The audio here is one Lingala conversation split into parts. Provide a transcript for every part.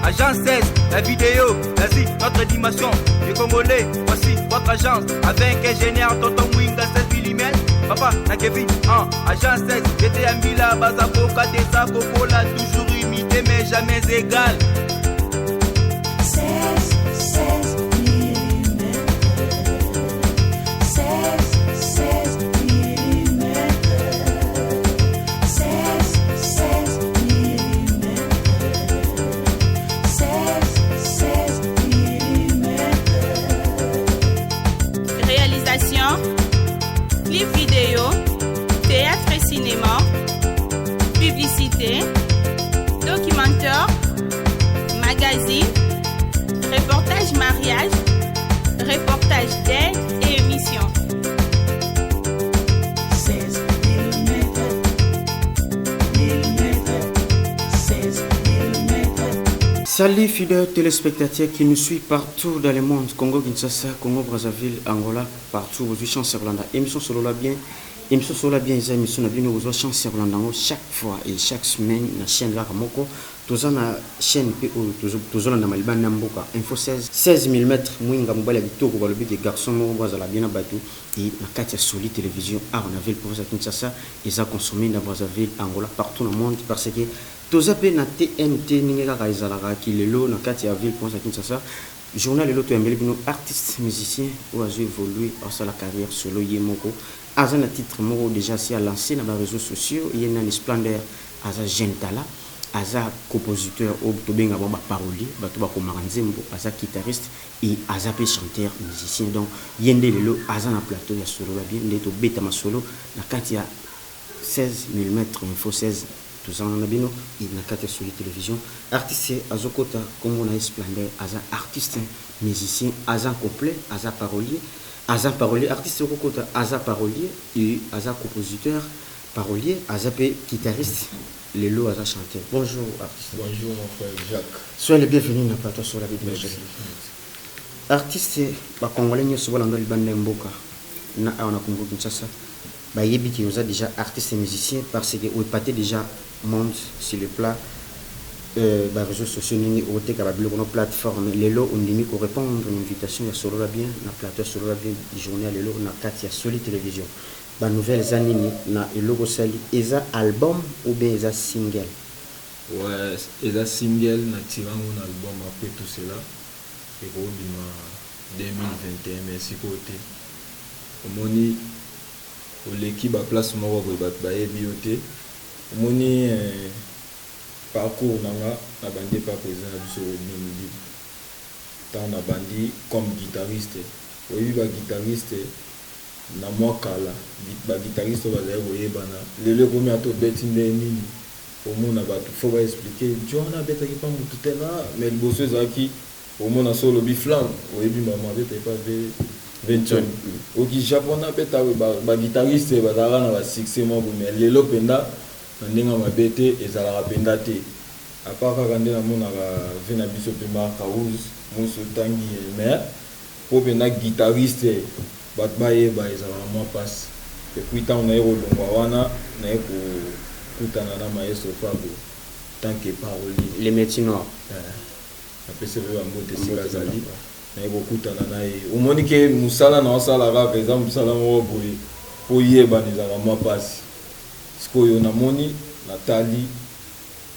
Agence 16, la vidéo, l'Asie, notre dimension. Les Congolais, voici votre agence. Avec ingénieur Tonton Mwinga 16 mm. Papa, na Kevin, 1, agence 16, j'étais à Mila, Bazaboka, Desa, Kokola, toujours imité mais jamais égal. 16, 16 mm. 16, 16 mm. 16, 16 mm. 16, 16 mm. Réalisation, clip vidéo, théâtre et cinéma, publicité, documentaire, magazine, reportage mariage, reportage d'aide et émission. 16 mm. Mm. 16 mm. Salut fidèles téléspectateurs qui nous suivent partout dans le monde, Congo Kinshasa, Congo Brazzaville, Angola, partout, vous avez chance Rolanda. Émission Solola bien, émission Solola bien, eza émission na bino vous chance Rolanda chaque fois et chaque semaine na chaîne la moko. Toza na chaîne pe oyo tozolanda maliba na mboka Info 16 16 mm mwinga mobali ya kitoko balobi ke garçon moko bazala bien na bato et na kati ya Soli Télévision awa na ville province ya Kinshasa, eza consommé na Brazzaville, Angola, partout dans le monde, parce que toza mpe na TNT ndenge kaka ezalaka kilelo na kati ya ville province ya Kinshasa. Journal lelo toyambeli bino artiste musicien oyo azo évoluer, asala carrière solo ye moko, aza na titre moko déjà si a lancé na ba réseaux sociaux. Ye nani? Splendeur. Aza jeune tala, aza compositeur oyo tobenga bango baparolier, bato bakomaka nzembo, aza guitariste et aza mpe chanteur musicien. Donc ye nde lelo aza na plateau ya Solola bien, nde tobeta masolo na kati ya 16 mm Info 16. Tozala na bino na kati ya Soli Télévision. Artiste azokota, nkombo na ye Splendeur, aza artiste musicien, aza complet, aza parolier, aza parolier. Artiste okokota aza parolier et aza compositeur, parolier, aza mpe guitariste, lelo aza chanteur. Bonjour artiste. Bonjour mon frère Jacques. Soyez le bienvenu na plateau sur la vie. Merci. Artiste, bacongolais nyonso balanda libanda ya mboka na awa na Congo Kinshasa bayebi ke oza déjà artiste musicien, parce que oépaté déjà monde sur le plat baréseaux sociaux, ndenge oteka babiloko na plateforme. Lelo ondimi korépondre na invitation ya Solola bien na plateau ya Solola bien, journée ya lelo na kati ya Soli Télévision. Banouvelle eza nini na eloko osali? Eza album ou bien eza single? Ouais, eza single, na tirango na album. Après tout cela ekobima 2021, mais sikoyo te. Omoni, oleki baplace moko boye, bato bayebi yo te. Omoni, parcours na nga, nabandi epa président na biso Rodney Mudibu. Ntango nabandi comme guitariste, oyebi baguitariste na mwa kala, baguitariste oyo bazali koyebana, lelo ekomi ata obeti nde nini, omona bato faut baexpliquer jo wana abetaki mpa motu te na. Mais liboso ezalaki, omona so olobi Flamme, oyebi mama abetaki pa Vention, oki Japon abeta. Baguitariste bazalaka na basuccès moko, mais lelo mpenza na ndenge ya mabe te, ezalaka mpenza te, à part kaka nde namonaka ve na biso mpe Mark House mosi otangi ye. Mais mpo mpenza guitariste bato bayeba, ezalaka mwa mpasi. Et puis ntango naye kolongwa wana, naye kokutana na maestro Fabo tant que parolier. Les métiers noirs. Napesi mpe bambote esika azali. Naye kokutana na ye, omoni ke mosala na osala kaka eza mosala moko boye mpo yebana, ezalaka mwa mpasi. Sikoyo namoni, natali,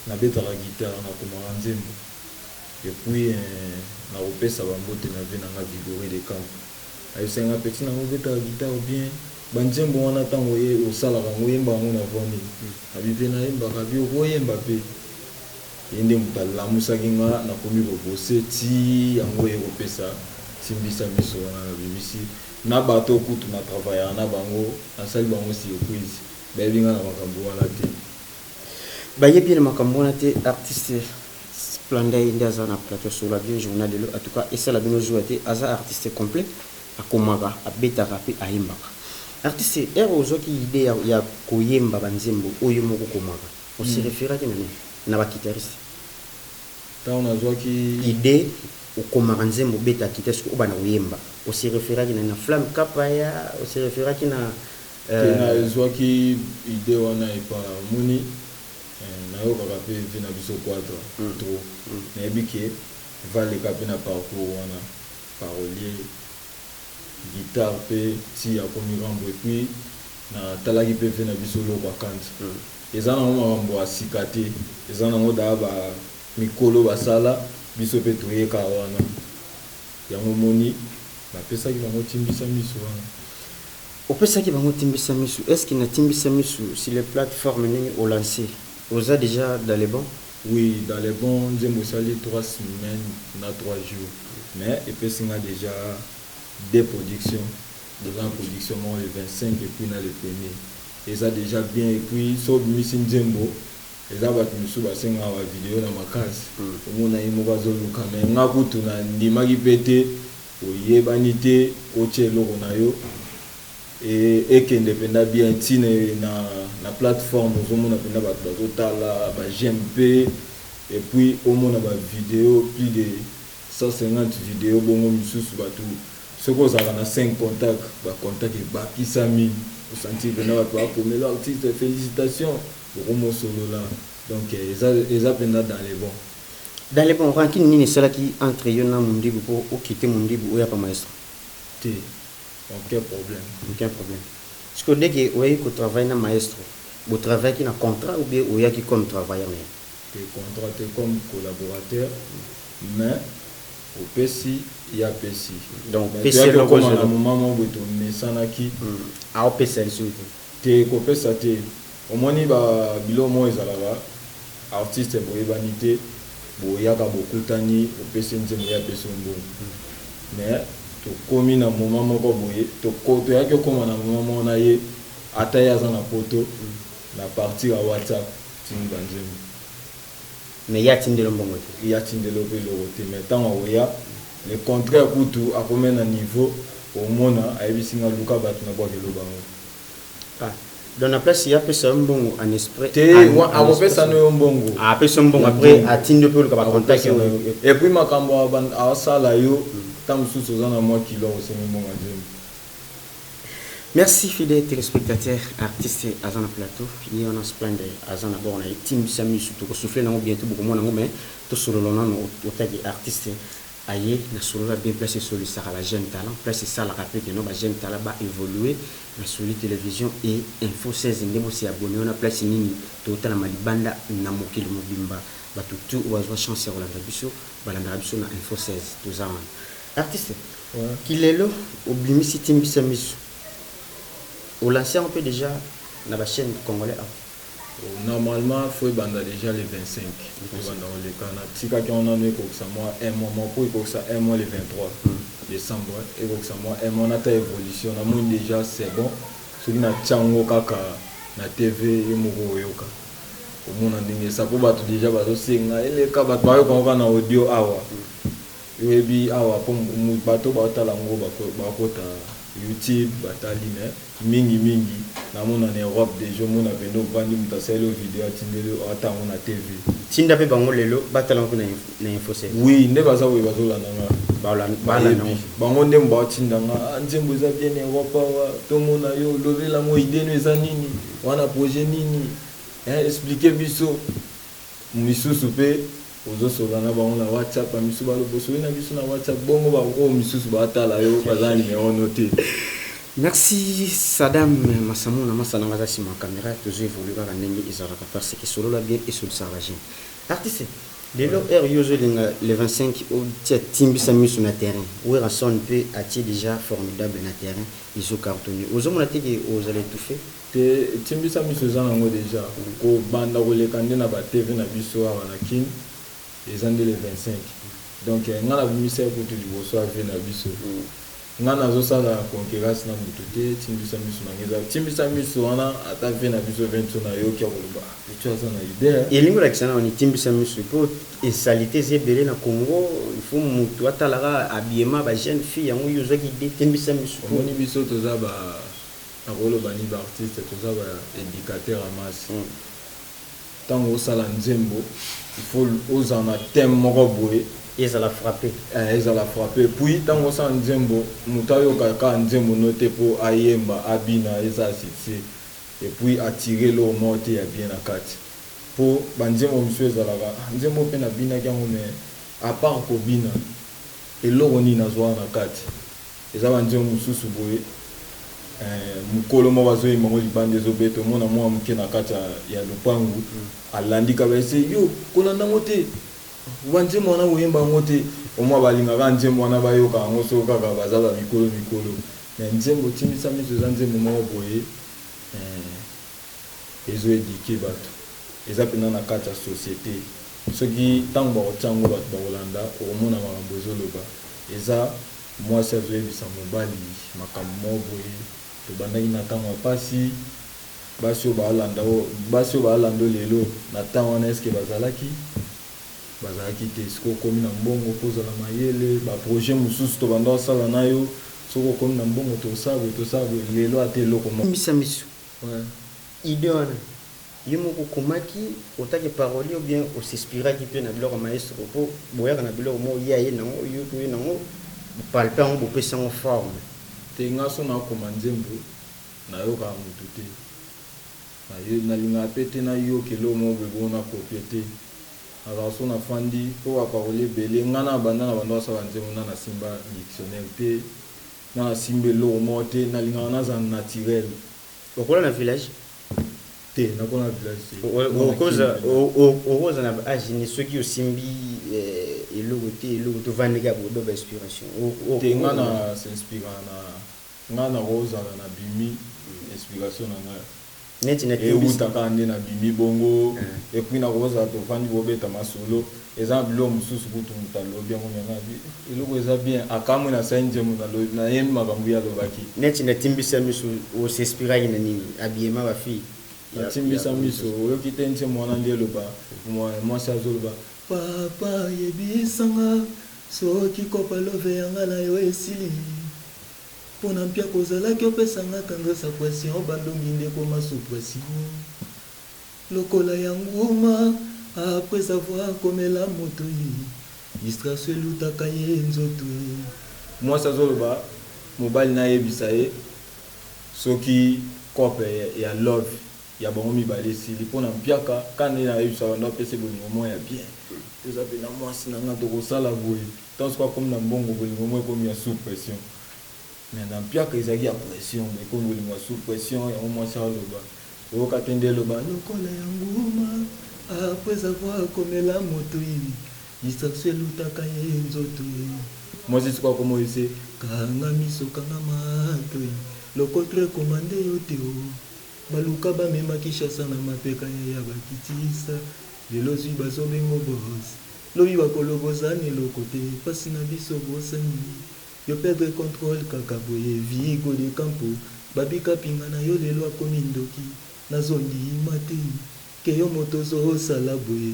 nabetaka guitare, nakomaka nzembo. Et puis nakopesa bambote na ve nanga Vigoré de Camp. Ayebisaki nga: "Petit nango, obetaka guitare bien, banzembo wana ntango ye osalaka yango, oyemba yango na voix nini?" Abi mpe nayembaka bi okoyemba mpe. Ye nde moto alamusaki nga, nakomi kobose ti yango ye kopesa timbisa miso wana. Nabimisi na bato kutu na travaillaka na bango, nasali bango surprise, bayebi nga na makambo wana te. Bayebi na makambo wana te. Artiste Splendeur nde aza na plateau Solola bien journal lelo. En tout cas esala bino zuwa te, aza artiste complet, akomaka, abetaka mpe ayembaka. Artiste, ere ozwaki idée ya koyemba banzembo oyo moko komaka, ose référaki na nini? Na baguitariste? Ntango nazwaki idée okomaka nzembo, obetaka guitare, soki obanda koyemba, ose référaki na Flamme Kapaya, ose référaki na Te, nazwaki idée wana epa, omoni. Nayokaka mpe vie na biso Quadra trop. Nayebi ke valeka mpe na parcours wana, parolier, guitare mpe ti akomi Rambo. Et puis natalaki mpe vie na biso Loko Akanti. Eza nango makambo ya sika te, eza nango daa ba mikolo basala, biso mpe toyeka wana. Yango moni bapesaki bango Timbisa Miso wana. Opesaki bango Timbisa Miso. Est ce que na Timbisa Miso, sur les plateformes, ndenge olance, oza déjà dans les bons? Oui, dans les bons. Nzembo esali 3 semaines na 3 jours, mais epesi nga déjà deux productions. Toza na production moko le 25 et puis na le premier. Eza déjà bien. Et puis so obimisi nzembo, eza bato mosusu basengaka bavideo na makasi, omona ye moko azoluka. Mais nga kutu na ndimaki mpe te, oyebani te, otia eloko na yo ekende mpenza bien ntina na plateforme, ozomona mpenza bato bazotala baj'aime mpe, et puis omona bavideo plus de 150 vidéo. Bongo misusu bato, soki ozalaka na 5 contact, bacontact ebakisami, osentir mpenza bato bakomela artiste félicitation, okomosolola. Donc eza mpenza dans les bons. Dans les bons. Rancune nini esalaki entre yo na Mondibu mpo okite Mondibu, oyapa maestro? Te, aucun problème. Aucun problème. Parce que dès que oyaki kotravaille na maestro, botravaillaki na contrat ou bien oyaki comme travailleur na ye? Te, contrat te, comme collaborateur, mais opesi, ye apesi. Donc Mais pesi toyaki eloko okóma na zelo. Moment moko boye tomesanaki. Aopesa lisusu te? Te, kopesa te. Omoni biloko moko ezalaka, artiste boyebani te, boyaka, bokutani, opesi nzembo, ye apesi yo mbongo. Mais tokomi na moment moko boye, toyaki okóma na moment moko na ye, ata ye aza na poto, na partir ya WhatsApp tindi banzembo. Mais ye atindeli mbongo te? Ye atindeli mpe eloko te. Mais ntango akoya, le contraire kutu, akomi na niveau omona ayebisi nga luka bato na bwakelo bango. Ah. Donc na place ye apesa yo mbongo en esprit? Te, akopesa no yo mbongo. Apesa yo mbongo, après atindi yo mpe oluka bacontact. Akopesa no yo. Et puis makambo asala yo, ntango mosusu oza na mwa kilo, akosengi mbongo ya nzembo. Merci, fidèle téléspectateur. Artiste aza na plateau, ye wana Splende aza na bord na ye. Timbisa Miso, tokosouffle nango bientôt, bokomona yango. Mais tosolola nano otaki artiste aye na Solola Bien, place esolisaka ba jeune talent, place esalaka mpe keno bajeune talent baévolue na Soli Télévision et Info 16. Nde bosi abonné wana, place nini totalama libanda na mokili mobimba. Bato tu oyo bazwa chance ya kolanda biso, balandaka biso na Info 16. Toza wana. Artiste, kilelo obimisi Timbisa Miso, olance yango mpe déjà na bachaîne congolais awa? Normalement faut ebanda déjà le 25, ebanda koleka. Natikaki yango nano ekokisa mwa un mois moko, po ekokisa un mois le 23 décembre, ekokisa mwa un mois. Nata évolution, namoni déjà c'est bon. Soki natia yango kaka na TV, ye moko oyoka, omona ndenge esa, mpo bato déjà bazosenga eleka. Bato bayoka yango kaka na audio awa. Oyebi awa, mpo bato baotala yango, bakota YouTube, batali. Mais mingimingi namona na Europe déjà, omona pene ovandi, moto asaleli yo video, atindeli yo, ata yango na TV. Tinda mpe bango lelo batala yango mpe na Info 16. Oui, nde baza boye, bazolanda nga. Balanda. Bayebi bango nde baotinda nga: "Ah, nzembo eza bien na Europe awa, tomona yo olobelango, idée no eza nini wana, projet nini? Explique biso." Misusu mpe ozosola na bango na WhatsApp, bamisusu baloba osoli na biso na WhatsApp. Bongo baoyo misusu baatala yo, baza na nimero no te. Merci Sadam Masamuna Masananga, aza nsima ya caméra. Tozo évolue kaka ndenge ezalaka, parce que Solola Bien esolisaka bajeune artiste. Lelo heure yo ozolinga le 25 otia Timbisa Miso na terrain, Werrason mpe atie déjà Formidable na terrain, ezocartonne, ozomona te ke ozala étouffé? Te, Timbisa Miso eza nango déjà kobanda koleka nde na baTV na biso awa na Kine, eza nde le 25. Donc nga nabimisa ye kutu liboso ave na biso. Nga nazosala concurrence na motu te. Timbisa Miso nange eza Timbisa Miso wana, ata ve na biso 20 nayoki ya koloba eto aza na idée. Elingi olakisa na wani Timbisa Miso mpo esalité eza ebele na Congo, il faut motu atalaka habillement bajeune fille. Yango yo ozwaki idée Timbisa Miso? Omoni, biso toza ba, nakoloba ni baartiste, toza baéducateur ya masse. Ntango osala nzembo, il faut ozala na thème moko boye. Ezala frappé. Ezala frappé. Puis ntango osala nzembo, moto ayoka kaka nzembo no te mpo ayemba, abina, eza succès, et puis atire eloko moko te ya bien na kati. Po ba nzembo misusu ezalaka, ah nzembo oyo pe nabinaki yango mais à part kobina eloko nini nazwaka na kati? Eza ba nzembo mosusu boye eh, mukolo moko azoyemba yango libanda ezobeta, omona mwana moke na kati ya lopangu alandi kaka ese yo kolanda yango te, ba nzembo wana koyemba yango te. Omwa balingaka nzembo wana bayoka yango soki kaka baza ba mikolo mikolo, mais nzembo Timbisa Miso eza nzembo moko boye eh, ezo eduquer batu, eza penza na kati ya societe. Soki tango bakotia yango batu bakolanda, okomona makambo ezoloba eza Mwasi azoyebisa mobali makambo moko boye, tobandaki na tango ya pasi, basi oyo baalanda oyo, basi oyo baalanda oyo lelo na temps wana est ce que bazalaki? Bazalaki te, sikoyo okomi na mbongo po ozala mayele, ba projets mosusu tobanda kosala na yo, soki okomi na mbongo tosala boye, tosala boye, lelo ata eloko moko. Misa misu. Ouais. Idee wana yo moko okomaki otaki parolier ou bien o s'inspiraki pe na biloko ya maestro po boyaka na biloko moko ye aye nango yo pe oye nango bo palper yango bopesi yango forme. Te nga soki nakoma nzembo nayokaka mutu te nalingaka pe te nayoka eloko moko boye bongo na copier te nazalaka soki nafandi po ba parolier ebele nga na banda na banda kosala nzembo nga nasimba dictionnaire te nga nasimba eloko moko te nalingaka nazala naturel. Okola na village? Te, nakola na village te. Okoza na age nini soki osimbi eloko te, eloko te, ovandi kaka boye ba inspiration? Te, nga na s'inspira na nga nakozala na bimi inspiration na nga neti na ewuta kaka nde na bimi bongo et puis nakozala tovandi bobeta masolo eza na biloko mosusu kutu moto alobi yango me nga eloko eza bien akamwe nasali nzembo nayembi makambo ye alobaki. Neti na timbisa miso o s'inspiraki na nini? Habillement ba filles. Natimbisa miso oyoki te nzembo wana nde eloba mwasi azoloba papa yebisa nga soki kopa love ya nga na yo esili mpo na mpiaka ozalaki opesa nga tendresse ya pression bandongi nde ekoma sous pression Lokola ya nguma après avoir komela moto ye distraction elutaka ye nzoto ye. Mwasi azoloba mobali naye ayebisa ye soki coop ya love ya bango mibale esili pona mpiaka kaka nde nayebisa bando apesa ye bolingo moko ya bien toza pe na mwasi na nga tokosala boye tango sikoyo akomi na mbongo bolingo moko ekomi ya sous pression mais na mpiaka ezalaki ya pression ekomi bolingo ya sous pression yango mwasi aloba Oyoka te nde eloba lokola ya nguma après avoir komela moto ye distraction elutaka ye nzoto ye mwasi sikoyo akoma oyese kanga miso kanga matoyi lokotre ekomande yo te o baluka bamema Kinshasa na mapeka yaya bakitisa lelo ozwi bazobengo boss lobi bakoloba oza na eloko te pasi na biso obosani Yo perdre controle kaka boye Vigo de campo Baby kapinga na yo lelo akomi ndoki Nazo ndima te ke yo moto ozo sala boye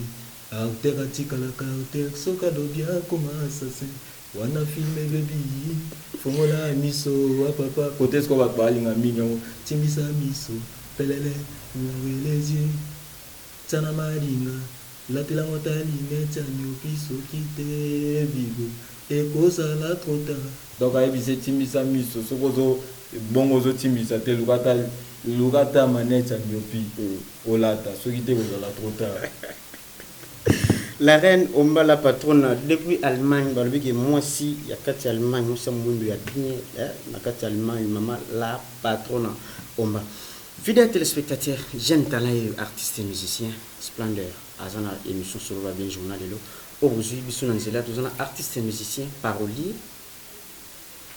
Arthur atikalaka Arthur soki alobi akoma assassin Wana film ebebi Fongola miso wa papa Cote sikoyo bato balinga mingi yango Timbisa miso pelele Ouvre les yeux Tia na malinga Latela ngo ata lunette ya myopie soki te Vigo ekozala trop tard. Donc ayebisi ye timbisa miso soki ozo bongo ozo timbisa te luka ata luka ata manette ya myopie olata soki te ekozala trop tard. La reine Omba la patrona depuis Allemagne balobi ke mwasi ya kati ya Allemagne mwasi ya mwindu ya bien eh, na kati ya Allemagne mama la patrona Omba. Fidèle telespectateur, jeune talent et artiste et musicien Splendeur aza na emission solola bien journal lelo oyo bozui biso na nzela toza na artiste musicien parolier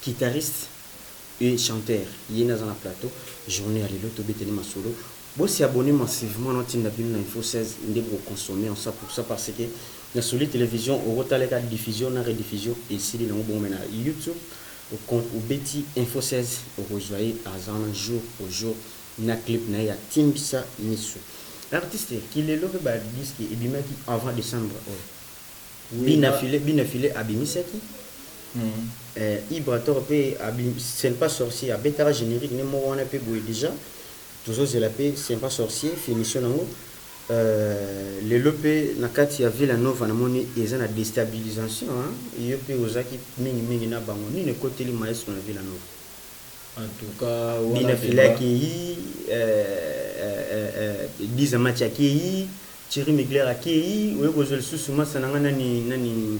guitariste et chanteur ye nde aza na plateau journée ya lelo tobeteli masolo bo s'abonner massivement na tinda bino na info 16 nde boko consommer en ça pour ça parce que na soli télévision okotala ka diffusion na rediffusion esili nango bongo mais na YouTube obeti info 16 okozwa ye aza wana jour au jour na clip na ye ya timbisa misu. Artiste kilelo pe ba disque ebimaki avant decembre oyo. Bina filet bina filet abimisaki. Eh, Ibrator pe abim ce n'est pas sorcier abetaka generique ne moko wana pe boye dejà tozozela pe ce n'est pas sorcier finition nango euh, lelo pe na kati ya Villa Nova namoni eza na destabilisation hein yo pe ozaki mingi mingi na bango nini ekoteli maestro na Villa Nova? En tout cas wana Bina filet penza akeyi, Diza Match akeyi. Thierry Mugler akei, oye kozwa lisusu masa na nga nani nani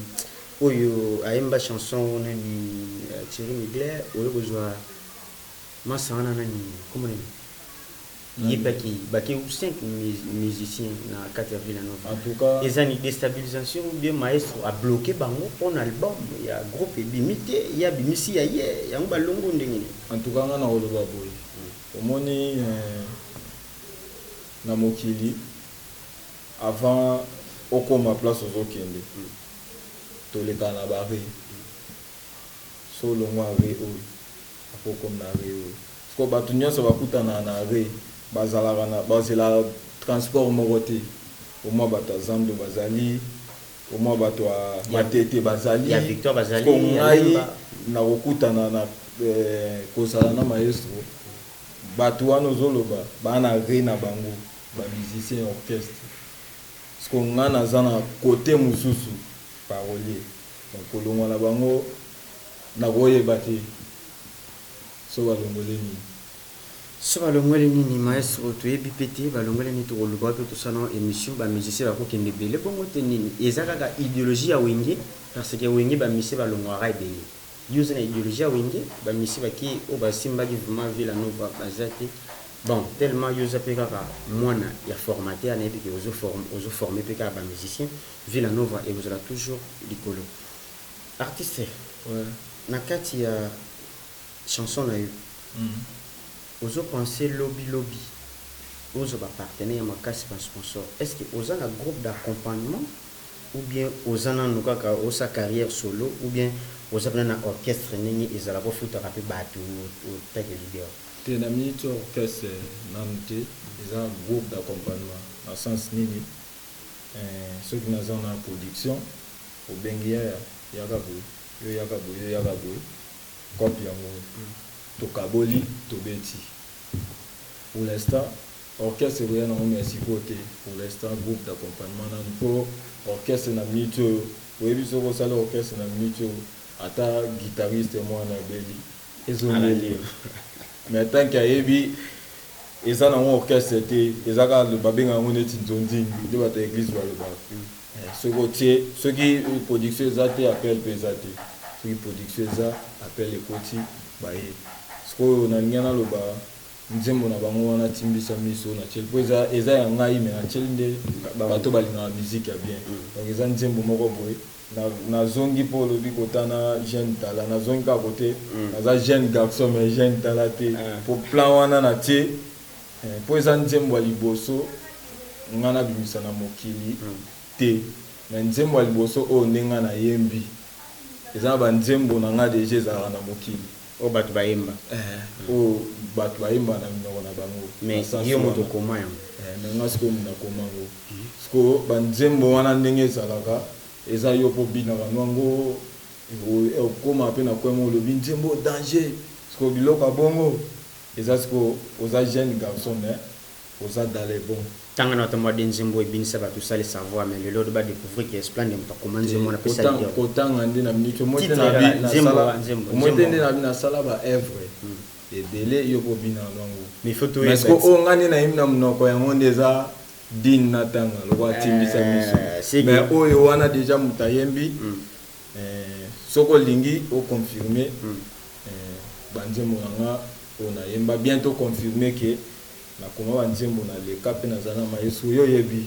oyo ayemba chanson nani, Thierry Mugler, oye kozwa masa wana nani, kombo nani, ye mpe akei, bakei 5 musiciens na kati ya Villa Nova. En tout cas, eza ni déstabilisation ou bien maestro abloqué bango mpona album ya groupe ebimi te, ye abimisi ya ye, yango balongo ndenge nini? En tout cas, nga na koloba boye, omoni, na mokili, avant okóma place ozokende, toleka na bare. So olongwa re oyo, apo okóma na re oyo. Siko bato nyonso bakutana na re, bazalaka na bazelaka transport moko te. Omwa bato ya zando bazali, omwa bato ya Matete bazali, ya Victoire bazali, Siko ya ngai Lemba. Nakokutana na kozala na maestro. Bato wana ozoloba baa na re na bango, bamusicien ya orchestre. Siko nga naza na côté mosusu, parolier. Donc kolongwa na bango, nakoyeba te so balongoli nini. So balongoli nini, maestro, toyebi mpe te balongoli nini. Tokoluka mpe tosala émission. Bamusicien bakokende ebele bongo te, nini? Eza kaka idéologie ya Wenge? Parce que Wenge, bamusicien balongwaka ebele. Yo oza na idéologie ya Wenge, bamusicien baki oyo basimbaki vraiment Villa Nova baza te. Bon, tellement yo oza mpe kaka mwana ya formateur, nayebi ke ozoforme mpe kaka bamusicien, Villa Nova ekozala toujours likolo. Artiste, na kati ya chanson na yo, ozopense lobi lobi ozwa bapartenaire ya makasi, basponsor. Est ce que oza na groupe d'accompagnement ou bien oza nanu kaka osa carrière solo, ou bien oza mpena na orchestre ndenge ezalaka, ofutaka mpe bato otake leader? Te, na minute orchestre nanu te, eza groupe d'accompagnement. Na sens nini? Soki naza na production, obengi yaya, yaka boye, yo yaka boye, yo yaka boye, cope yango tokaboli, tobeti. Pour l'instant orchestre ekoya nango, mais sikoyo te. Pour l'instant groupe d'accompagnement nanu, mpo orchestre na minute oyo, oyebi, soki osali orchestre na minute oyo, ata guitariste mwana abeli, ezongeli. Mais tant que ayebi eza nango orchestre te, eza kaka babenga yango neti nzonzingi nde bato ya église balobaka. Soki otie, soki production eza te, appel mpe eza te. Soki production eza, appel ekoti, baye. Sikoyo nalingi naloba nzembo na bango wana, timbisa miso, natieli mpo eza ya ngai, mais natieli nde bato balingaka musique ya bien. Donc eza nzembo moko boye. Nazongi mpo olobi kota na jeune tala, nazongi kaka kote naza jeune garçon, mais jeune tala te. Po plan wana natie, mpo eza nzembo ya liboso nga nabimisa na mokili te, mais nzembo ya liboso oyo nde nga nayembi. Eza na banzembo na nga deja ezalaka na mokili. Oyo bato bayemba. Oyo bato bayemba na minoko na bango. Mais yo moto okoma yango? Mais nga sikoyo nakoma yango. Sikoyo banzembo wana, ndenge ezalaka, eza yo mpo binaka nwango, okóma mpe na kwema, olobi nzembo danger. Sikoyo biloko ya bongo eza. Sikoyo oza jeune garçon, mais oza dans les bons. Ntango na bato mwa nzembo ebinisa bato, osali savoir, mais lelo badécouvrir ke Esplande moto akoma nzembo wana, pesa. Kotanga nde na minute omoi te, omoi te nde nabi nasala baœuvre ebele, yo mpo obina nango. Mais faut mais sikoyo oyo nga nde nayembi na monoko, yango nde eza digne na ntanga lokwa atimbisa miso. Mais oyo wana déjà moto ayembi. Soki olingi oconfirme banzembo na nga oyo nayemba, bientôt confirme ke nakoma banzembo, naleka mpe nazala na maestro. Yo oyebi,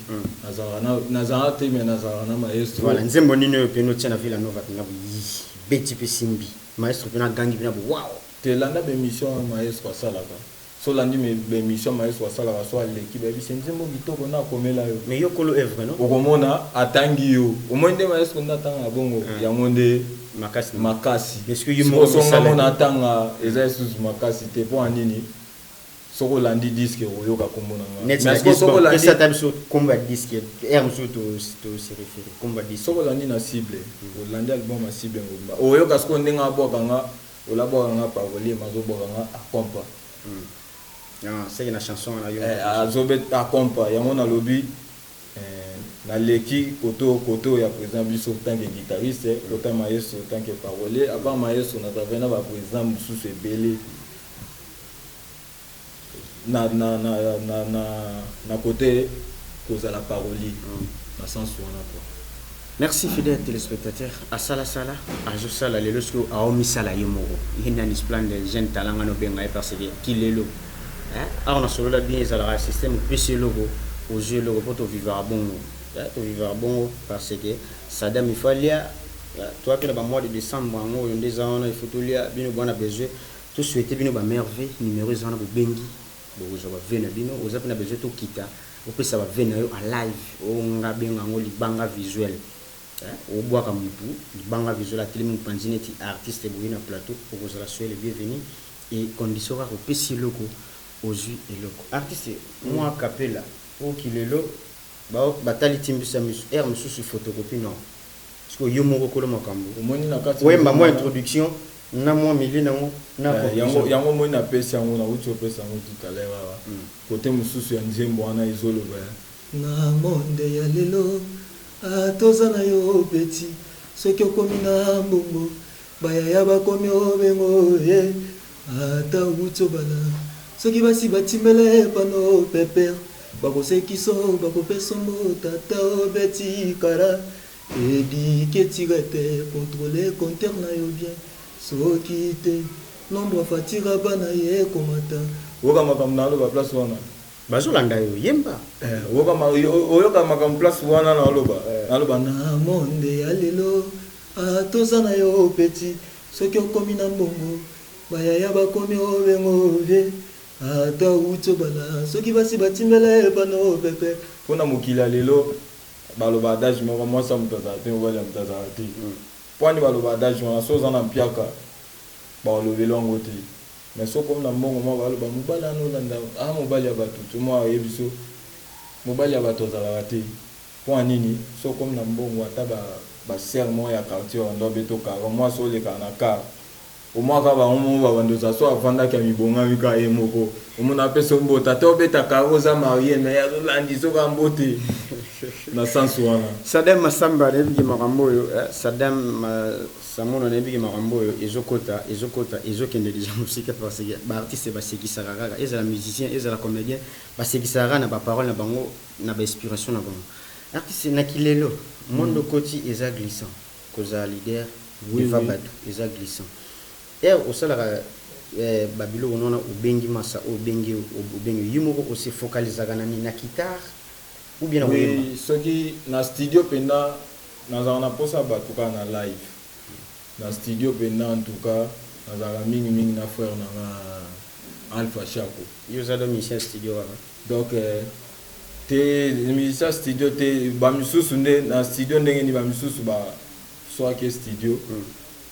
nazalaka te, mais nazalaka na maestro. Voilà, nzembo nini oyo pene otia na Villa Nova mpenza boyi, beti mpe simbi, maestro mpe nagangi mpena bo wow? Telanda bémission maestro asalaka. So olandi bémission maestro asalaka, so aleki, bayebisi nzembo kitoko na akomela yo. Mais yo kolo œuvre, no? Okomona atangi yo, omoni nde maestro nde atanga bongo, yango nde makasi. Makasi. Est-ce que yo moko songa mona atanga eza lisusu makasi te? Mpo ya nini? Soki olandi disque, okoyoka kombo na nga. Ata biso kombo ya disque, aire mosusu tose référé kombo ya disque. Soki olandi na cible, olandi album ya cible mobimba, oyoka sikoyo ndenge abwaka nga, olabwaka nga parolier, mazobwaka nga acompa. Seke na chanson wana yo Azobeta acompa yango. Nalobi naleki koto koto ya président biso tant que guitariste, kota maestro tant que parolier. Avant maestro, na travaille na baprésident mosusu ebele na côté. Kozala parolier na sens wana quoi. Merci fidèle téléspectateur. Asala sala, azosala lelo soki aomisala ye moko. Ye nani Splende jeune talent nga nobenga ye parce que ki lelo. Hein? Awa na solola bien ezalaka système opesi eloko ozwi eloko mpo tovivaka bongo. Hein? Tovivaka bongo parce que Saddam il faut alia. Toi mpe na ba mois de décembre yango oyo nde eza wana il faut tolia bino bwana besoin to souhaiter bino ba merveille numéro eza wana bobengi bokozwa ba vœux na bino oza mpe na besoin tokita opesa ba vœux na yo en live oyo nga benga yango libanga visuel. Obwaka mutu libanga visuel atelemi mopanzi neti artiste boye na plateau okozala soyez le bienvenu et condition kaka opesi eloko ozwi eloko artiste mwa kapela po kilelo batali timbisa misu heure mosusu photocopie non sikoyo yo moko kolo makambo Omoni na kati oyemba mwa introduction na mwa milieu nango na yango conclusion. Yango omoni napesi yango, nauti kopesa yango tout à l'heure awa. Kote mosusu ya nzembo wana ezoloba: na monde ya lelo toza na yo petit, soki okomi na mbongo, bayaya bakomi obengo ye, ata outi obala, soki basi batimbele pano peper, bakosekiso, bakopesa mbo tata obeti kara edike tire te, contrôle compteur na yo bien, soki te nombre afatira bana ye ekomata. Oyoka makambo naloba place wana? Bazolanda yo, yemba. Oyoka makambo place wana naloba? Naloba na monde ya lelo toza na yo petit, soki okomi na mbongo, bayaya bakomi obengo vie, ata outi obala, soki basi batimbele pano pepe. Mpona mokili ya lelo baloba adage moko: mwasi ya moto azala te, mobali ya moto azala te. Mpo ani baloba adage wana? So oza na mpiaka, balobeli yango te, mais so okomi na mbongo mwa, baloba mobali wana olanda a mobali ya bato to mwa oyebi so mobali ya bato azalaka te. Mpo ya nini? So okomi na mbongo, ata basere moko ya quartier bando abeta okaro, mwasi olekaka na car, omwa kaka bango moko babando ozala so avandaki ya mibongami kaka ye moko, omona apesa mbote, ata obeta karo, oza marié, mais azolandi soki mbote na sens wana. Sadam Masamba nayebiki makambo oyo, Sadam Samono nayebiki makambo oyo ezokota, ezokota, ezokende deja mosika parce que baartiste basekisaka kaka, ezala musicien, ezala comédien, basekisaka kaka na baparole na bango, na bainspiration na bango. Artiste na kilelo mondo koti eza glissant, kozala leader devant bato eza glissant. Ere osalaka babiloko wana, obengi masa oyo, obengi, obengi yo moko, ose focalisaka na nini? Na guitare ou bien na koyemba? Oui, soki na studio mpenza nazalaka na mposa bato kaka na live. Na studio mpenza, en tout cas nazalaka mingimingi na frère na nga Alpha Chako. Yo oza do musicien studio kaka? Donc te, musicien studio te. Bamisusu nde na studio ndenge nini, bamisusu ba soki studio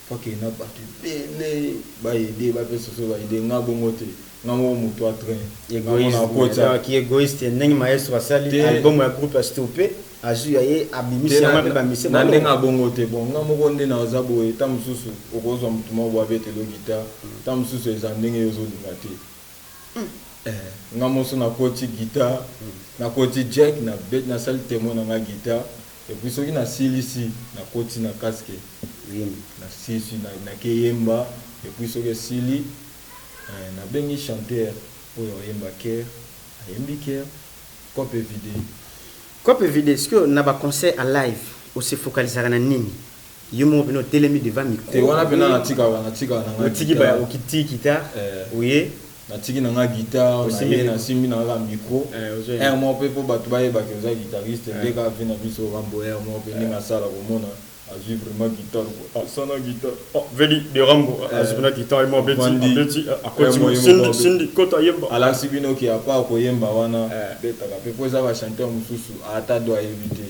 faut na bato ebele baede, bapesa so baide. Nga bongo te, nga moko moto a train. Égoïste, égoïste ndenge maestro asali album ya groupe astoppe, azwi ya ye, abimisi yango mpe bamise. Na ndenge abongo te. Bon, nga moko nde naza boye. Ta mosusu okozwa motu moko boye abetelo guitare, ta mosusu eza ndenge yo ozolinga te. Nga moso nakoti guitare, nakoti jack, nasali témoin na nga guitare, et puis soki nasilisi, nakoti na casque, nasilisi, nakeyemba, et puis soki esili, nabengi chanteur oyo ayemba chœur, ayembi chœur, cope vide. Cope vide. Sikoyo na baconcert à live ose focalisaka na nini? Yo moko mpena otelemi devant micro? Te, wana mpena natikaka na nga. Otiki okiti guitare, oye. Natiki na nga guitare, naye nasimbi na nga micro air moko mpe mpo bato bayebaki oza guitariste. Nde kaka vi na biso Rambo, air moko mpe ndenge asala, komona azwi vraiment guitare, asana guitare. Veli de Rambo azwi na guitare mo, abeti, akoti, sindi kota, yemba. Alakisi bino ke apa koyemba wana betaka mpe, mpo eza bachanteur mosusu ata do ayebi te.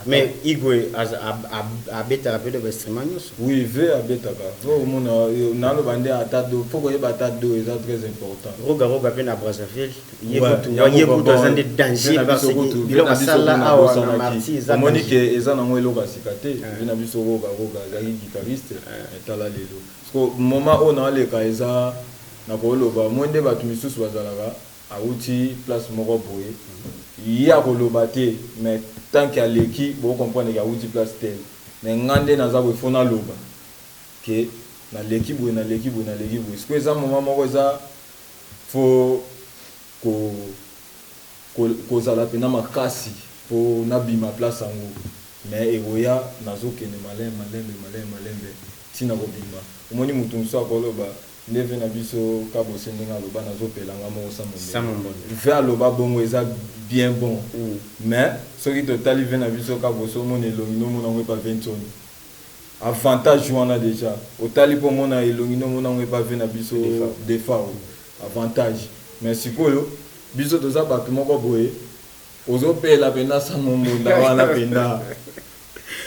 Mais Igwe abetaka mpe do bainstrument nyonso. Oui, ve abetaka fo omona naloba nde ata do, fo koyeba ata do eza très important. Roga Roga mpe na Brazzaville, ye kutu aza nde danger parce que biloko asala awa na marti eza. Omoni ke eza nango eloko ya sika te. Ve na biso Roga Roga azalaki guitariste, etala lelo. Parce que moment oyo naleka eza nakoloba moi nde bato misusu bazalaka awuti place moko boye, ye akoloba te, mais tant que aleki, bocomprendre ke awuti place tel. Mais nga nde naza boye, fo naloba ke naleki boye, naleki boye, naleki boye. Sikoyo eza moment moko eza fo ko Kozala mpena makasi mpo nabima place yango, mais ekoya. Nazokende malembe, malembe, malembe, malembe, ntina kobima. Omoni, motu mosusu akoloba nde ve na biso Kabose, ndenge aloba nazopelanga moko sa mombonda. Ve aloba bongo, eza bien bon, mais soki totali ve na biso Kabose, omona elongi nomona yango epa Ventoni. Avantage wana déjà otali mpo omona elongi nomona yango epa ve na biso Defao, avantage. Mais sikoyo biso toza bato moko boye, ozopela mpena sa mombonda wana, mpena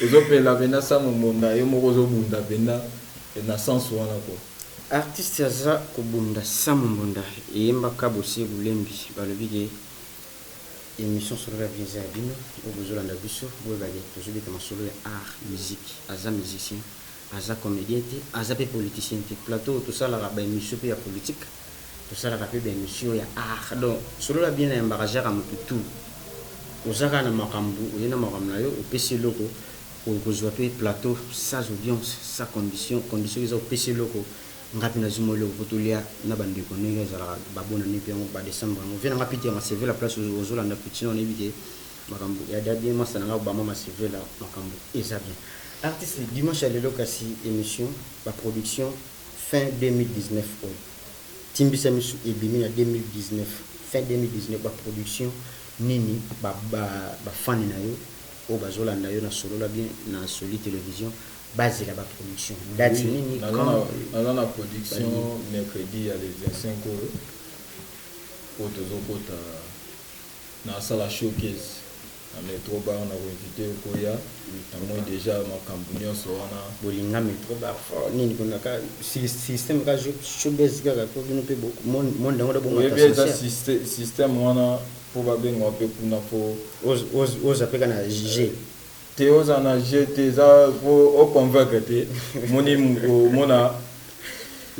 ozopela mpena sa mombonda, yo moko ozobunda mpena na sens wana ko. Artiste aza kobunda sa mombonda, eyembaka Bose Bulembi. Balobi ke émission Solola Bien eza ya bino oyo bozolanda biso. Boyebake tozobeta masolo ya art, musique. Aza musicien, aza comédien te, aza mpe politicien te. Plateau tosalaka baémission mpe ya politique, tosalaka mpe baémission ya art. Donc Solola Bien nayambaka genre ya motu tout. Oza kaka na makambo, oye na makambo na yo, opesi eloko, okozwa mpe plateau sans audience, sans condition. Condition eza opesi eloko, nga mpe nazwi mwa eloko mpo tolia na bandeko ndenge ezalaka. Babonane mpe yango, badécembre yango. Vie nanga Peter Masevela, place ozolanda Pitino, nayebi ke makambo ya da bien. Masa nanga Obama Masevela, makambo eza bien. Artiste, dimanche ya lelo kasi émission baproduction fin 2019 oyo timbisa misu ebimi na 2019, fin 2019, baproduction nini bafani na yo oyo bazolanda yo na Solola Bien na Soli Télévision bazela? Baproduction date nini? Naza na production mercredi ya le 25 oyo, oyo tozokota, nasala showcase na Metro Bar. Na koinvite okoya, namoni déjà makambo nyonso wana. Bolinga Metro Bar fort nini kondaka système ka showbiz kaka po bino mpe monde yango. Oyebi, eza système wana mpo babengaka mpe kuna fo oza mpe ka na g Te, oza na g te, eza po oconvaincre te. Moni, omona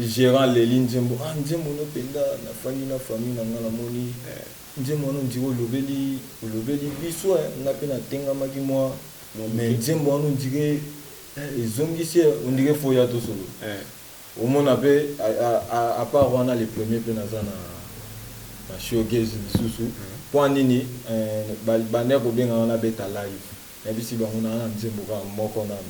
gérant leli nzembo, ah, nzembo no mpenza nafandi na famille na nga, namoni nzembo wana, ondiri olobeli biso. Nga mpe natengamaki mwa, mais nzembo wana ondire ezongisi, ondire fo ya tosolo. Omona mpe à part wana, le premier mpe naza na showcase lisusu. Mpo nini bande kobengaka nabeta live? Nayebisi bango naa na nzembo kaka moko nano.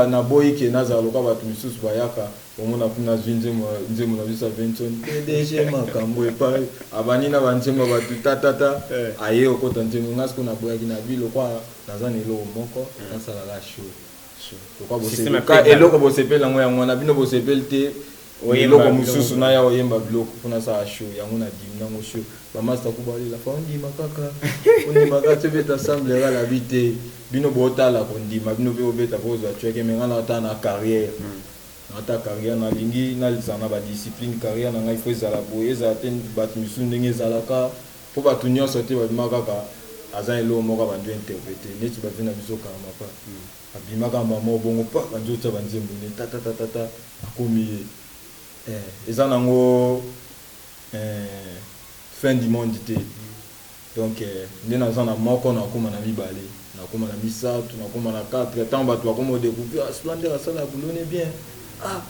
Naboyi ke nazala loka bato misusu bayaka, omona kuna azwi nzembo na biso ya Venson, PDG, makambo epai abandi na banzembo ya bato tatata, aye okota nzembo. Nga siko naboyaki na bi lokwa naza na eloko moko, nasalaka show. Eloko bosepeli yango, yango wana bino bosepeli te. Eloko mosusu naya oyemba biloko mpona asala show yango, na dimi nango show. Bamaster ku balela fa ondima kaka, ondima kaka tobeta ensemble. Kalabi te, bino botala kondima, bino mpe obeta mpo ozwa chèque. Mais nga naotala na carrière, naota carrière, nalingi nazala na badiscipline. Carrière na ngai fo ezala boye, ezala te bato misusu ndenge ezalaka, mpo bato nyonso te babima kaka aza eloko moko abandi interpréter neti bavi na biso Karmapa. Abimaka mama bongo pa bandi otia banzembo ne tatatatata, akomi ye. Eza nango fin du monde te. Donc nde naza na moko, nakóma na mibale, nakóma na misato, nakóma na 4. Ntango bato bakóma odécouvrir Splendeur asala boulot bien, ah,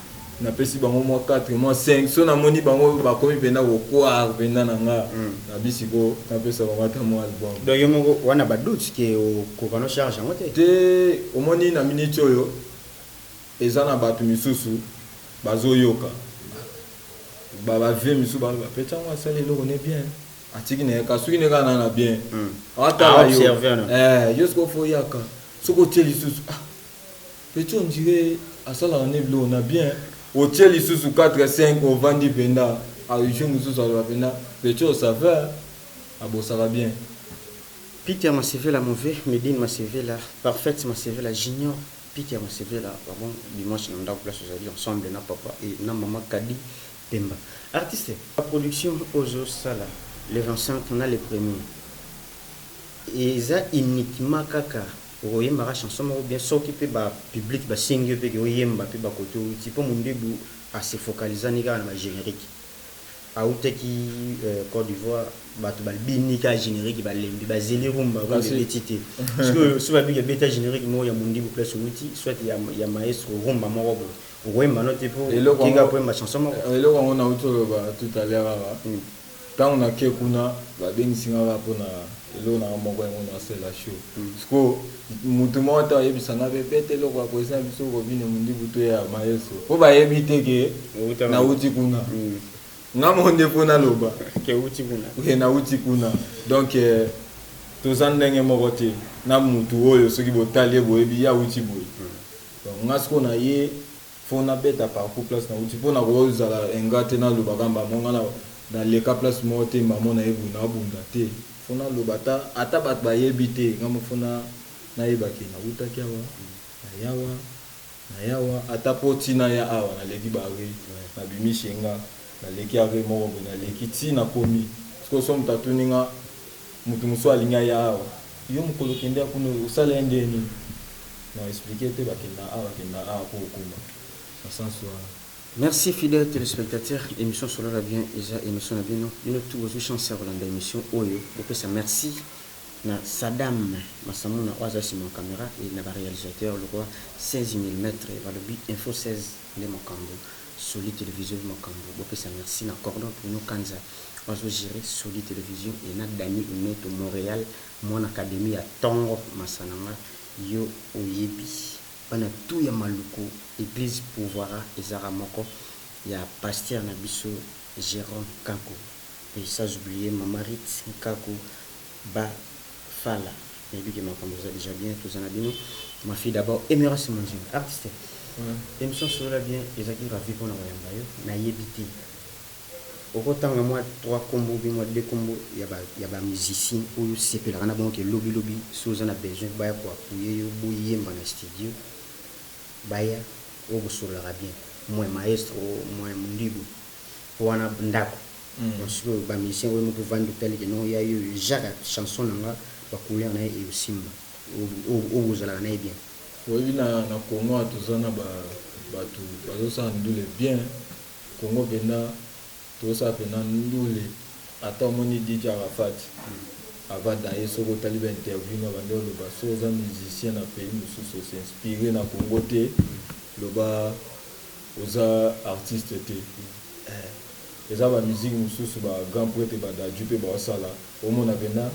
napesi bango mwa 4, mwa 5. So namoni bango bakomi mpenza kokware mpenza na nga, nabi siko napesa bango ata mwa album. Donc yo moko wana badoute ke okoka no charge yango te? Te, omoni, na miniti oyo eza na bato misusu bazoyoka bavie misusu, bapeti yango, asali eloko ne bien, atiki na ye ka soki ne kaka na bien atala yo. Yo sikoyo fo oyaka, soki otie lisusu, ah, petit, on dirait asalaka ne biloko na bien, otie lisusu 4, 5, ovandi mpenza jour mosusu, aloba mpenza petit oyo saveur abosaka bien. Peter Masevela mauvais, Medine Masevela, Parfaite Masevela Junior, Peter Masevela, bon dimanche na ndako place ozali ensemble na papa et na mama Kadi Pemba. Artiste, la production ozo sala le 25 na le premier, eza uniquement kaka okoyembaka chanson moko bien? Soki mpe bapublic basengi yo mpe ke oyemba mpe bakote outi, mpo mondebu ase focalisani kaka na bagénérique, autaki Côte d'Ivoire, bato babini kaka générique, balembi, bazeli rumba, rumba ebeti te. Sikoyo so babiki ebeta générique moko ya mondibu place outi, soit ya maestro, rumba moko boye, okoyemba no te mpo kika koyemba chanson moko? Eloko yango nauti oloba tout à l'heure awa. Ntango nake kuna, babengisi nga kaka mpona eloko nanga moko, yango nasala show. Siko mutu moko te ayebisa nga mpe bete eloko ya président biso Robine Mundibu to ya maestro, mpo bayebi te ke nauti kuna. Nga moko nde mpo naloba ke uti kuna. Ke nauti kuna. Donc toza ndenge moko te na mutu oyo. Soki botali ye, boyebi ye awuti boye. Donc nga sikoyo na ye, fo nabeta parcours place nauti, mpo na kozala ingrat te. Nalobaka mbamo nga naleka place moko te, mbamo na ye boye naobunda te. Fo naloba ata bato bayebi te, nga mo fo nayebaki nawutaki awa, nayawa, nayawa, ata mpo ntina ya awa naleki bare, nabimi shenga, naleki are moko boye, naleki ti nakomi sikoyo. So moto atuni nga, moto mosusu alingi aya awa, yo mokolo kende ya kuna, osala ye nde nini? Na expliquer te, bakenda awa, bakenda awa mpo okoma na sens wana. Merci, fidèle téléspectateur. Émission Solola Bien eza émission na bino. Bino tout bozwi chance ya kolanda émission oyo, bopesa merci na Sadam Masamuna oyo aza nsima ya caméra et na baréalisateur lokwa 16 mm. Balobi Info 16 nde makambo, Soli Télévision makambo. Bopesa merci na cordon Bruno Kanza oyo azogérer Soli Télévision et na Dani Uneto Montréal, mwana académie ya ntongo masananga. Yo oyebi bana tu ya Maluku, église Pouvoira ezaka moko ya pasteur na biso Jérôme Kanku, et sans oublier Mama Rit Nkaku Bafala. Nayebi ke makambo eza déjà bien. Toza na bino. Ma fille d'abord, Emerance Monzinga, artiste. Émission Solola Bien ezalaki ravi mpona koyamba yo. Nayebi te, okotanga mwa trois kombo bi mwa deux kombo ya bamusicien oyo osepelaka na bango, ke lobilobi so oza na besoin baya koappuyer yo, boyemba na studio, baya oyo bosololaka bien, moins maestro, moins Mundibu, po wana ndako. Donc sikoyo bamusicien oyo moko ovandi, otali ke non, ya yo Jacques, chanson na nga, bacouleur na ye eosimba, oyo bozalaka na ye bien. Oyebi, na Congo awa toza na bato bazosala ndule bien. Congo mpenza tozosala mpenza ndule. Ata omoni DJ Arafat avanda ye, soki otali bainterview na bande, oloba so oza musicien na pays mosusu, os'inspirer na Congo te, loba oza artiste te. Eza bamusique mosusu, bagrand prêtre badaju mpe baosala, omona mpenza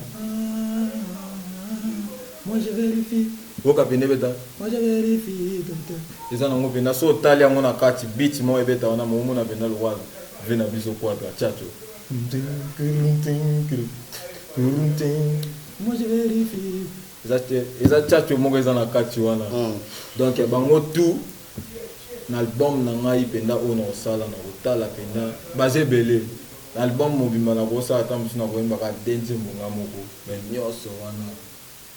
"Moi je vérifie", oyoka pene ebeta "Moi je vérifie", eza nango mpenza. So otali yango na kati, beat moko ebeta wana, moomona mpenza lokwa ve na biso Quadra Tchatcho: "Moi je vérifie". Eza Tchatcho moko eza na kati wana. Donc bango tout na album na ngai mpenza oyo na kosala, na kotala mpenza baza ebele. Na album mobimba na kosala, ata mosusu na koyembaka de nzembo nga moko, mais nyonso wana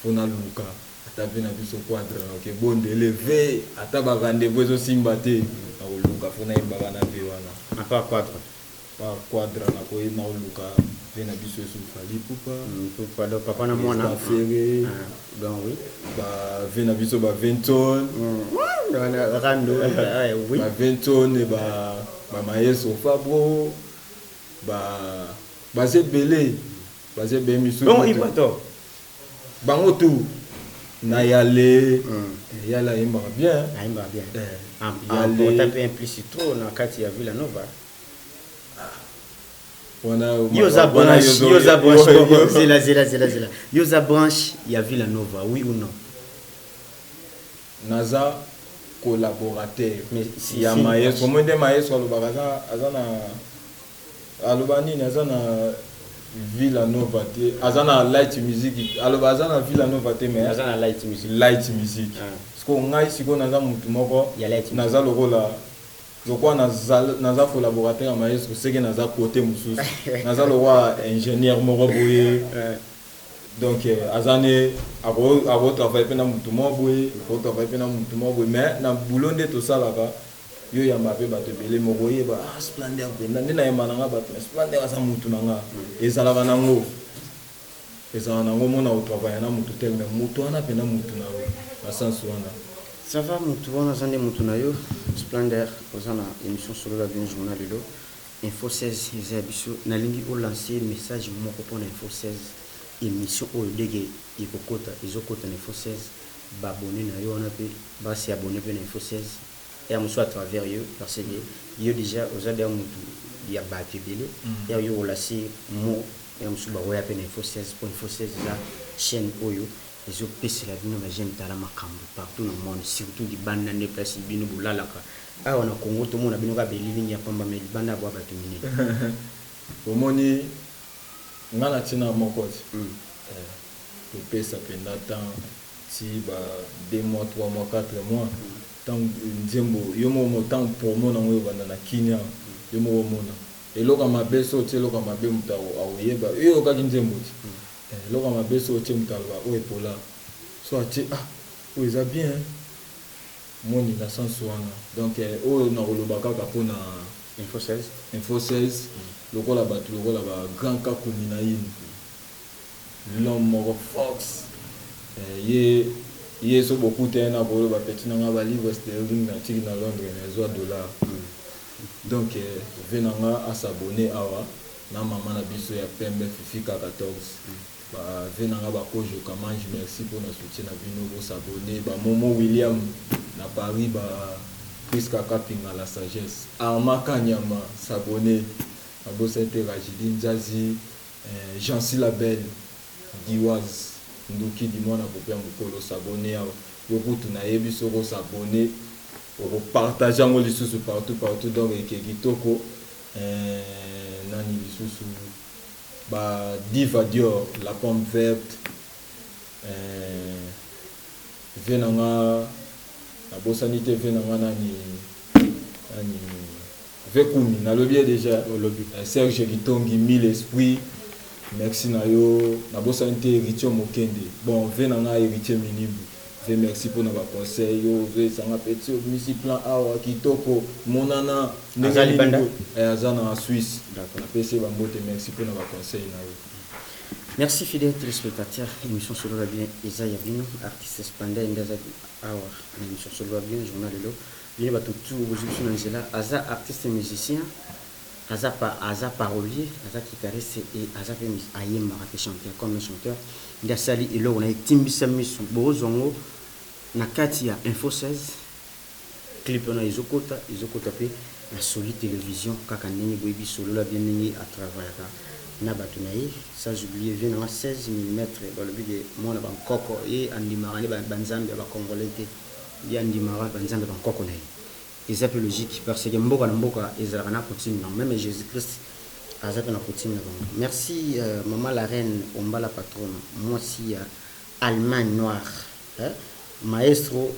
fo naluka ata mpe na biso Quadra, nakoke bondele ve, ata barendez-vous ezosimba te, nakoluka fo nayembaka na ve wana. À part Quadra? Pa Quadra, nakoye nakoluka ve na biso esu Fally Ipupa. Ipupa, donc papa na mwana. Ferré. Ah, donc oui. Bave na biso ba Venton. Rando, oui. Ba Venton, bamayeso Fabro, baza ebele, baza ebele misusu. Donc Ibrator? Bango tout na yale. Yale ayembaka bien. Ayembaka bien. Yale. Emporta mpe un plus trop na kati ya Villa Nova. Wana Yo oza wana branche, yo oza branche, bon, zela, zela, zela, zela, yo oza branche ya Villa Nova, oui ou non? Naza collaborateur Mais si- ya si- maestro. Moi nde maestro alobaka aza na, aloba nini, aza na Villa Nova te, aza na light music. Aloba aza na Villa Nova te, mais aza na light music. Light music. Ah. Sikoyo ngai sikoyo naza motu moko Ya light music. Naza lokola naza collaborateur ya maestro, seke naza côté mosusu, naza lokola ingénieur moko boye. Donc aza ne akotravaille mpe na motu moko boye, akotravaille mpe na motu moko boye, mais na boulot nde tosalaka. Yo yamba mpe bato ebele moko oyeba, ah, Splendeur mpenza nde nayemba na nga bato, mais Splendeur aza motu na nga. Ezalaka nango, ezalaka nango mona kotravaille na motu tel, mais motu wana mpenza motu na yo na sens wana. Ça va, motu wana aza nde motu na yo. Splendeur, oza na émission Solola Bien journal lelo. Info 16 eza ya biso. Nalingi olance message moko mpona Info 16, émission oyo ndenge ekokota, ezokota na Info 16. Baabonné na yo wana mpe basi abonné mpe na Info 16 ya mosu à travers yo, parce que yo déjà oza deya motu. Ya bato ebele ya yo olasi mo ya mosusu bakoya mpe na Info 16, po Info 16 eza chaîne oyo ezopesela bino bajeune tala makambo partout na monde, surtout libanda nde place bino bolalaka. Awa na Congo tomona bino kaka belilingi ya pamba, mais libanda bwa bato minene. Omoni, nga na ntina moko ti topesa mpenza temps ti ba 2 mois, 3 mois, 4 mois, ntango nzembo yo moko, ntango promo nango ebanda na Kinia, yo moko omona eloko ya mabe. So otie eloko ya mabe, moto akoyeba yo oyokaki nzembo ti eloko ya mabe. So otie, moto aloba oyo epola. So atie, ah, oyo eza bien. Moni na sens wana. Donc oyo nakoloba kaka mpona Info 16. Info 16, lokola bato lokola ba grand Kakumi na yini, l'homme moko fox, ye so bokuta ye na koloba: "Petit na nga, balivre sterling natiki na Londres, na ezwa dollar." Donc ve na nga asabone awa na mama na biso ya pembe Fifika 14, bave na nga bakojo Kamange, merci mpona soutien na bino. Bosabone bamomo William na Paris, ba Priska Kapinga, la sagesse, Arma Kanyama, sabone. Nabosani te Rajidi Nzazi, Jansi Label, Diwaz Nduki di mwana pope ya mokolo, sabone awa. Yo kutu nayebi soki osabone, okopartage yango lisusu partout partout. Donc eke kitoko. Nani lisusu? Ba Diva Dior, la pomme verte, ve na nga nabosani te, ve na nga nani nani, ve Kumi, nalobi ye déjà. Olobi. Serge Kitongi, mille esprit, merci na yo. Nabosani te Héritier Mokende, bon ve na nga Héritier Minibu, ve merci mpona baconseil yo ozoyesanga: "Petit, obimisi plan awa kitoko, monana." Aza libanda? Aza na Suisse. D'accord. Napesi ye bambote, merci mpona baconseil na yo. Merci, fidèle téléspectateur. Émission Solola Bien eza ya bino, artiste Spanda nde aza awa na émission Solola Bien, journal lelo. Bino bato tu bozwi biso na nzela, aza artiste musicien, aza parolier, aza guitariste et aza mpe ayembaka mpe, chanteur comme un chanteur. Nde asali eloko na etimbisa miso, bozwa yango na kati ya Info 16. Clip wana ezokota, ezokota mpe na Soli Télévision, kaka ndenge boyebi Solola Bien, ndenge atravaillaka na bato na ye. Sans oublier vie nanga 16 mm, balobi ke mwana bankoko, ye andimaka nde banzambe ya bacongolais te, ye andimaka banzambe ya bankoko na ye. Eza mpe logique parce que mboka na mboka ezalaka na coutume nango, même Jésus Christ aza mpe na coutume na bango. Merci mama la reine Ombala, patronne mwasi ya Allemagne noire, hein? Maestro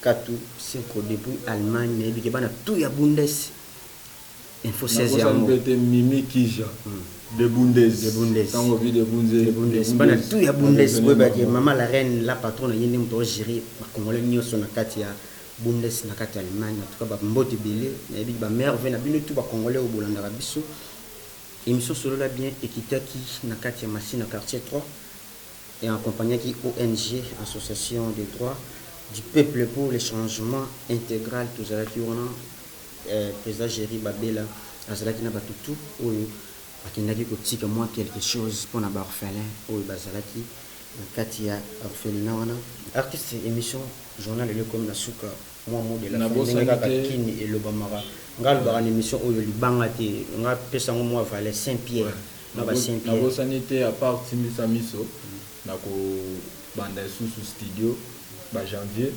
Katu Cinco depuis Allemagne, nayebi ke bana tout ya Bundes, Info 16. Nabosani yango mpe te Mimi Kija de Bundes. De Bundes. Ntango vi de Bundes. De Bundes, bana tout ya Bundes, boyebaki mama la reine, la patronne, ye nde moto ogérer bacongolais nyonso na kati ya Bundes, na kati ya Allemagne. En tout cas bambote ebele, nayebi bamerveille na bino tout bacongolais oyo bolandaka biso. Émission Solola Bien ekitaki na kati ya Masina, quartier 3, et accompagnaki ONG Association des droits du peuple pour le changement intégral. Tozalaki wana, président Géri Babela azalaki na bato tu oyo bakendaki kotika mwa quelque chose mpona baorphelin oyo bazalaki na kati ya orphelinat wana. Artiste, émission journal lelo ekomi na suka. Mwa mot de la fin. Nabosani ndenge kaka te. Kini elobamaka, nga alobaka na émission oyo libanga te, nga pesa yango mwa valeur, Saint Pierre na ba Saint Pierre. Nabosani te, à part timbisa miso, na kobanda lisusu studio bajanvier.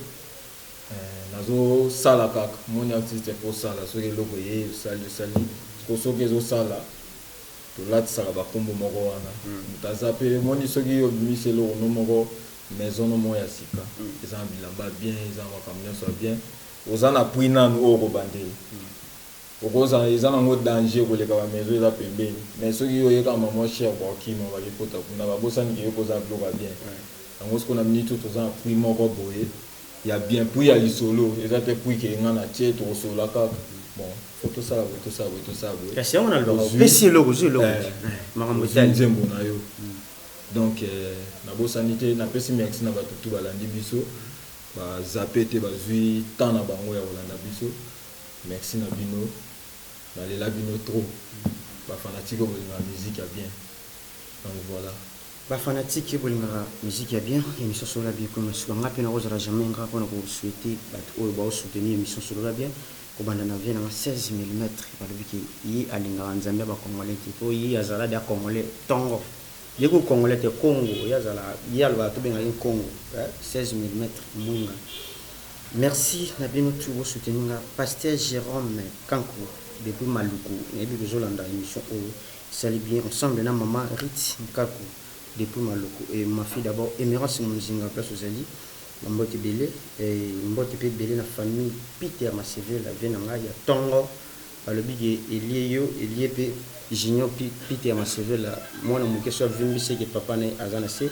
Nazosala kaka. Moni artiste po osala, soki eloko ye osali, osali ko, soki ezosala, tolatisaka bakombo moko wana. Moto aza mpe moni, soki obimisi eloko no moko, maison no moko ya sika, eza na bilamba bien, eza na makambo nyonso ya bien, oza na prix nanu oyo okobandela, okozala eza nango danger koleka bamaison eza pembeni. Mais soki yo oyeka mama cher, bakokima, bakekota kuna, babosani ke yo koza biloko ya bien. Yango sikoyo na minute oyo toza na prix moko boye ya bien, prix ya lisolo eza te, prix ke nga na tie, tokosolola kaka. Bon, faut tosala boye, tosala boye, tosala boye. Kasi yango nalobaka, Ozwi- opesi eloko, ozwi eloko Eh, te. Makambo ozwi etali nzembo na yo. Donc nabosani te, napesi merci na bato tu balandi biso, bazape te, bazwi temps na bango ya kolanda biso. Merci na bino, nalela bino trop, bafanatike oyo bolingaka musique ya bien. Donc voilà. Bafanatike bolingaka musique ya bien, émission Solola Bien komi na suka. Nga mpe nakozala jamais nga mpona kosouhaiter bato oyo baosoutenir émission Solola Bien. Kobanda na vie na nga 16 mm balobi ke ye alingaka Nzambe ya ba congolais te po ye azala deja congolais tongo ye ku congolais te Congo ye azala ye alobaka tobenga ye Congo 16 mm mwinga merci na bino tout bo soutenir nga pasteur Jerome Kanku depuis Maluku nayebi kozolanda émission oyo esali bien ensemble na maman Ritz Nkaku depuis Maluku et ma fille d'abord Emerance Munzinga place ozali Ba mbote ebele eh, mbote pe ebele na famille Peter Masevela vieux na ngai ya tongo balobi ke elie yo elie pe Junior Peter Masevela mwana moke so avimbi seke papa na ye aza na se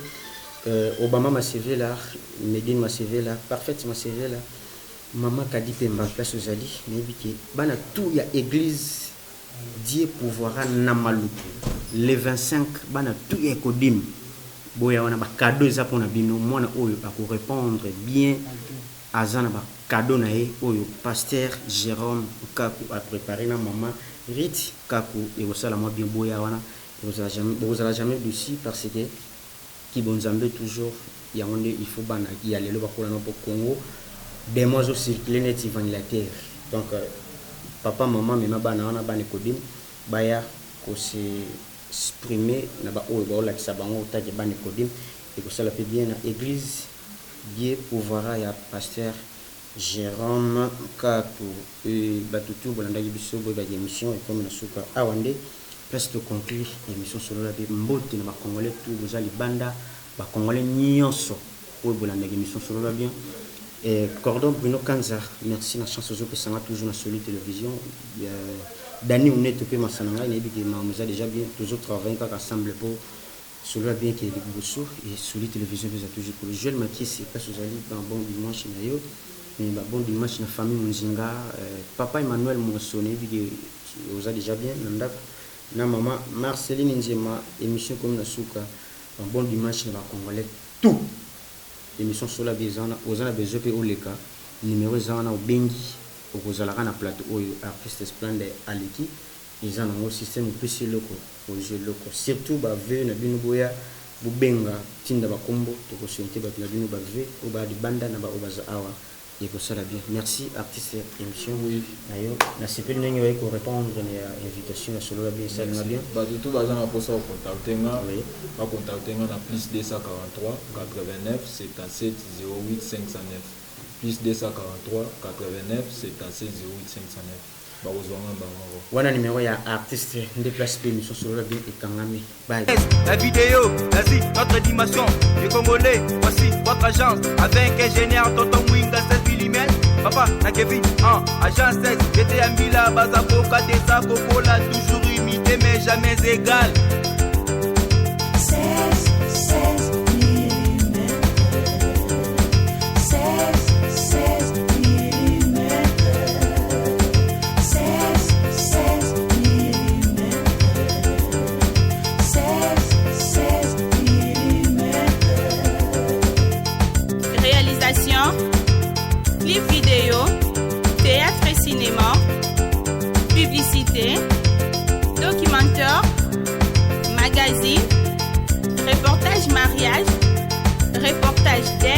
euh, Obama Masevela Medine Masevela Parfaite Masevela Mama Kadi Pemba place ozali nayebi ke bana tout ya eglise Dieu pourvoira na Maluku le 25 bana tout ya Ecodim boya wana ba cadeau eza pona bino mwana oyo ako repondre bien aza na ba cadeau na ye oyo pasteur Jerome Nkaku a prepare na maman Ruth Nkaku ekosala mwa bien boya wana ekozala jamais bokozala jamais douci parce que kibonzambe toujours yango nde il faut bana ya lelo bakola na po Congo demon azo circuler neti ventilateur donc papa maman mema bana wana bana ecodim baya ko se sprimer na ba oyo baolakisa bango take bana ecodim ekosala pe bien na eglise Dieu pourvoira ya pasteur Jerome Kaku et batu tout bolandaki biso boyebaki emission ekomi na suka awa nde place to conclure emission solola pe mbote na ba congolais tout boza libanda ba congolais nionso oyo bolandaki emission solola bien et cordon Bruno Kanza merci na chance ozo pesa nga toujours na soli television Dany Uneto pe masana ngai nayebi ke makambo eza dejà bien tozo travailler kaka ensemble po Solola bien ke liboso et soli television pe eza toujours kolo Joël Makiese place ozali ba bon dimanche na yo mais ba bon dimanche na famille Monzinga papa Emmanuel Mwoso nayebi ke oza dejà bien na ndaku na maman Marceline Nzema emission ekomi na suka ba bon dimanche na ba congolais tout emission solola bien eza wana oza na besoin pe oleka numero eza wana obengi okozala kaka na plateau oyo artiste Splende aleki Eza nango système opesi eloko ozui eloko surtout ba vœux na bino boya bobenga tinda ba kombo toko souhaite batu na bino ba vœux oyo ba libanda na ba oyo baza awa ekosala bien merci artiste emission nayo nasepeli ndenge oye ko repondre na invitation ya solola bien esali nga bien. Batu tout baza na posa ko contacter nga ba contacter nga na plus 243 89 77 08 509 plus 243 89 77 08 509. Bakozwa nga mbala moko. Wana numero ya artiste nde place pe emission solola bien ekangami bye. La vidéo, l'Asie, notre dimension. Les Congolais, voici votre agence. Avec ingénieur Tonton Mwinga 16 mm. Papa, na Kevin, en agence 16. J'étais à Mila, Bazaboka, Desa, Kokola, toujours imité, mais jamais égal. 16, 16 mm. 16, 16 mm. 16, 16 mm. 16, 16 mm. Réalisation, clip vidéo, théâtre et cinéma, publicité, documentaire, magazine, reportage mariage, reportage deuil,